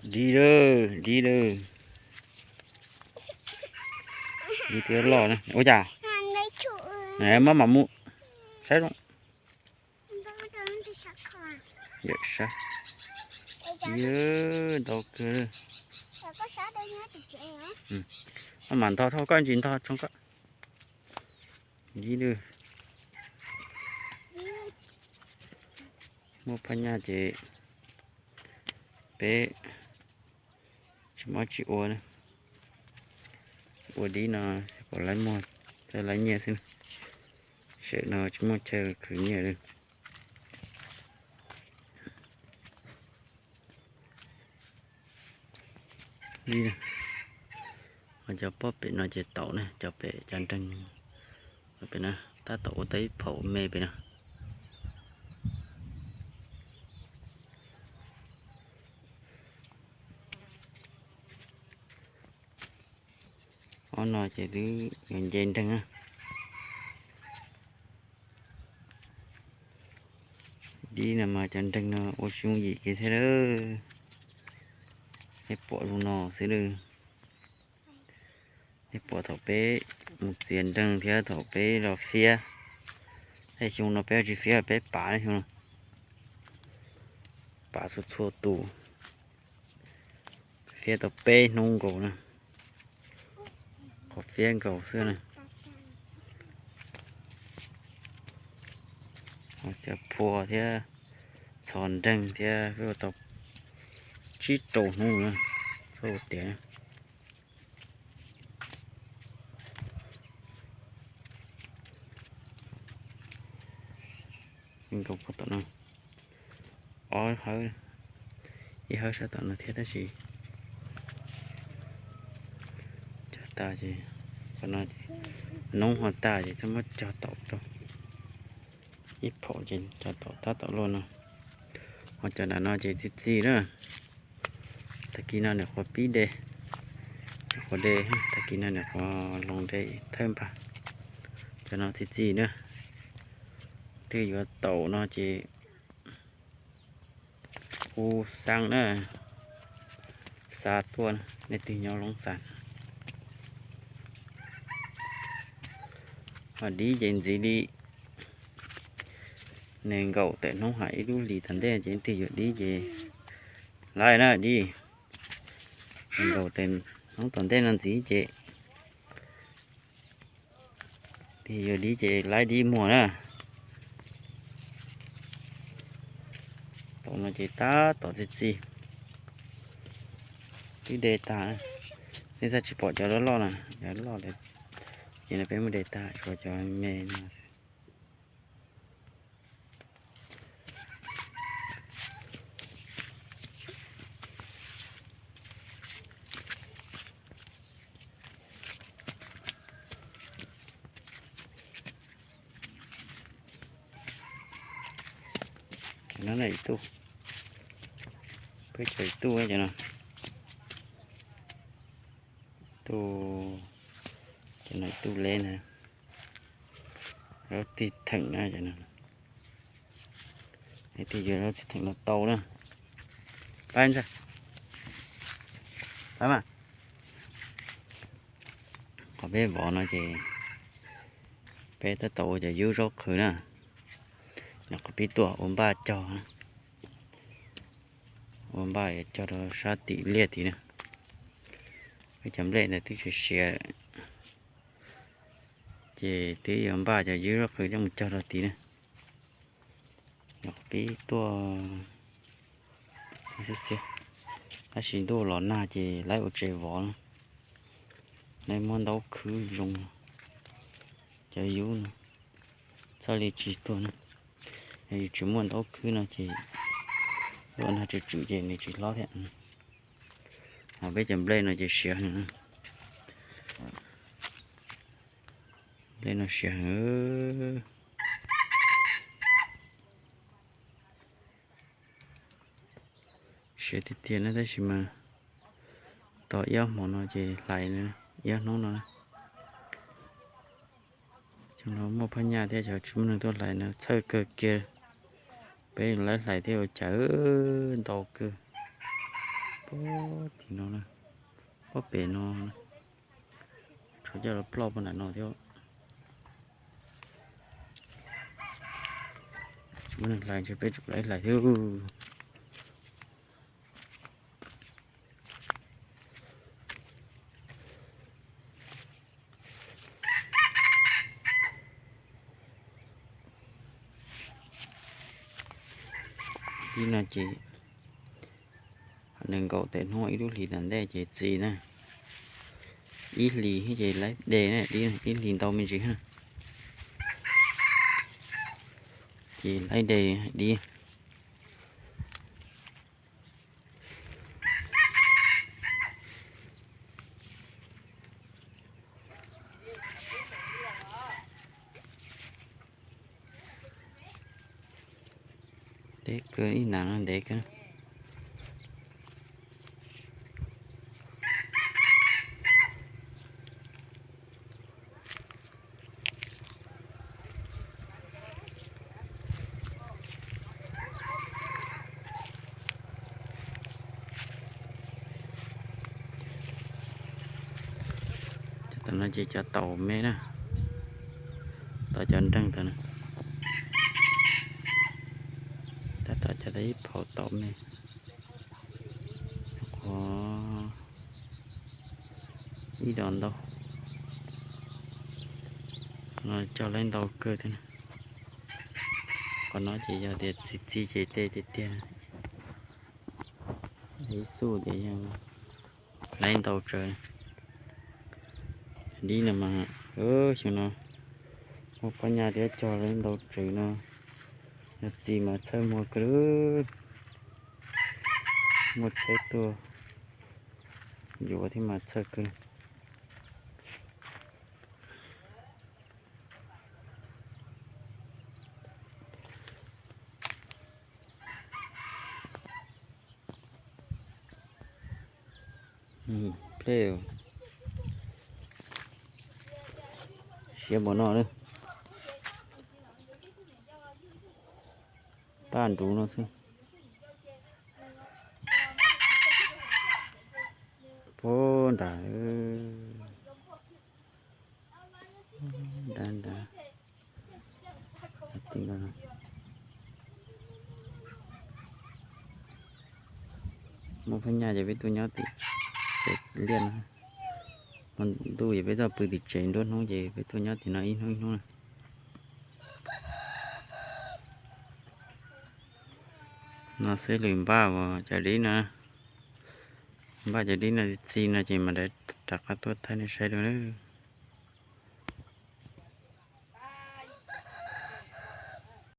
Dib lawm, dib lawm. Dib twb loj na. Ua cas? Maj mam mus saib zoo. Yawm sab. Yawm ntau kawg. Maj mam ntog thaum koj ntsis ntog tso koj. Dib lawm. Muaj phaj nyaj ces peb tsis muaj tsis ua, ua dib no kom laiv muag thiab laiv nyiaj xwb. Tam sim no tsis muaj chaw khwv nyiaj li. Ho cov pob pem no ces taum na, cov pem cov nreeg pem na, tab tom ua tau ib phaum me pem no. Ob no ces twb yuav nce nreeg na. Dib no mas cov nreeg no ua tsis yooj yim kiag thiab lawm. Nej pom zoo no xwb lawm. Nej pom thaum peb mus txiav nreeg thiab thaum peb los fiab. Tej xyoo no peb tsis fiab, peb pav xyoo no, pav txhua txhua tus, fiab tau peb hnub nkaus na. Qhov fiab nkaus xwb na. Cov phua thiab txhos nreeg thiab peb ua tau tsib rau hnub na, txhob ua tiav. Nkaus puag tom no, ob hawb, ib hawb sab tom no thiab tab sis cog tas ces, qhov no ces noob ho tas ces txhob muab cog taum rau. Ib phaum ces cog taum tab tom luaj no. Ho cov nram no ces txi txiv na. Tag kis no nws qhuav pib de, nws qhuav de, tag kis no nws qhuav loos de thawj npag. Cov no txi txiv na. Twg yuav taum no ces hu xaa na, xa tuaj, nej twg nyob Loob Xas. Ho dib ces ntxiv li, nws nkaum tes hnub hais ib lub hlis tom ntej ces twg yuav dib ces laiv na dib. Nws nkaum tes hnub tom ntej no ntxiv ces twg yuav dib ces laiv dib muag na. Tom no ces tab tom txi txiv, twb de tag. Nej txhaj tsis pom cov loj loj na, cov loj lawm ces no peb muab de tag, tshuav cov me no xwb. Cov no na ib tug, peb cov ib tug cov no, tug, cov no ib tug le na, lub tig theem na cov no. Tig yuav lub tig theem no tau na. Pab ntag, pab mas. Qhov peb vov no ces peb tab tom ua cov yub zaub qhwv na. Nyuam qhuav pib tuaj ua npaj cog, ua npaj cog rau sab tim liaj tid na. Peb cov nplej ntawd twb siav siav, ces twb yuav npaj cov yub zaub qhwv coj mus cog rau tid na. Nyuam qhuav pib tuaj xiab xiab, tab sis ntuj los nag ces lawv ua tsev vov na. Lawv muab ntaub khwb zoo cov yub no, txhaj li tsis tuag na. Yog yus tsis muaj ntaub khwb no ces luaj nag tsw tswm ces nws tsis hlob thiab. Ho peb cov nplej no ces siav heev. Nplej no siav heev. Siav tiag tiag na tab sis mas tos ib ob hmo no ces hlais, ib ob hnub no. Cov no muaj phaj nyaj thiab cov tsis muaj neeg tuaj hlais no txhawj kawg kiag. Peb lawv hlais thiab ua cas ntau kawg. Pob tim no na, pob pem no, tshuav coj los ploj puag nram no thiab. Tsis muaj neeg hlais ntshe peb tsum hlais thiab. Ib no ces nees nkaum tawm hnub ib lub hlis tom ntej ces txi na. Ib hlis ces laib de na, ib hlis ntau me ntsis na. Ces laib de dib. Ntev kawg, ib nas no ntev kawg. Cov tom no ces cov taum me na, tom cov nreeg tom no. Tab tom cov tau ib phaum taum me. Qhov ib dos ntau no coj laib ntau kawg thiab. Qhov no ces yog tias txi txi ces de tiag tiag. Ib xub ces yog laib ntau tsawv. Dib no mas, xyoo no muaj phab nyaj thiab cog laib ntau tsawv no, yog txi mas txhawj muag kawg. Muaj tsheb tuaj yuav thiab mas txhawj kawg. Plej, siab npaum no, paj nruv no xwb. Puag nrad, nrad nrad. Muaj phab nyaj ces peb tuaj nyob tim tsev liaj no. Hmo ntuj ces peb tuaj pw tim tsev, nruab hnub ces peb tuaj nyob tim no ib hnub ib hnub na. No xwb, lwm npaj uas cov dib no, npaj cov dib no txi no ces mam rov qab tuaj thaij nej saib dua na.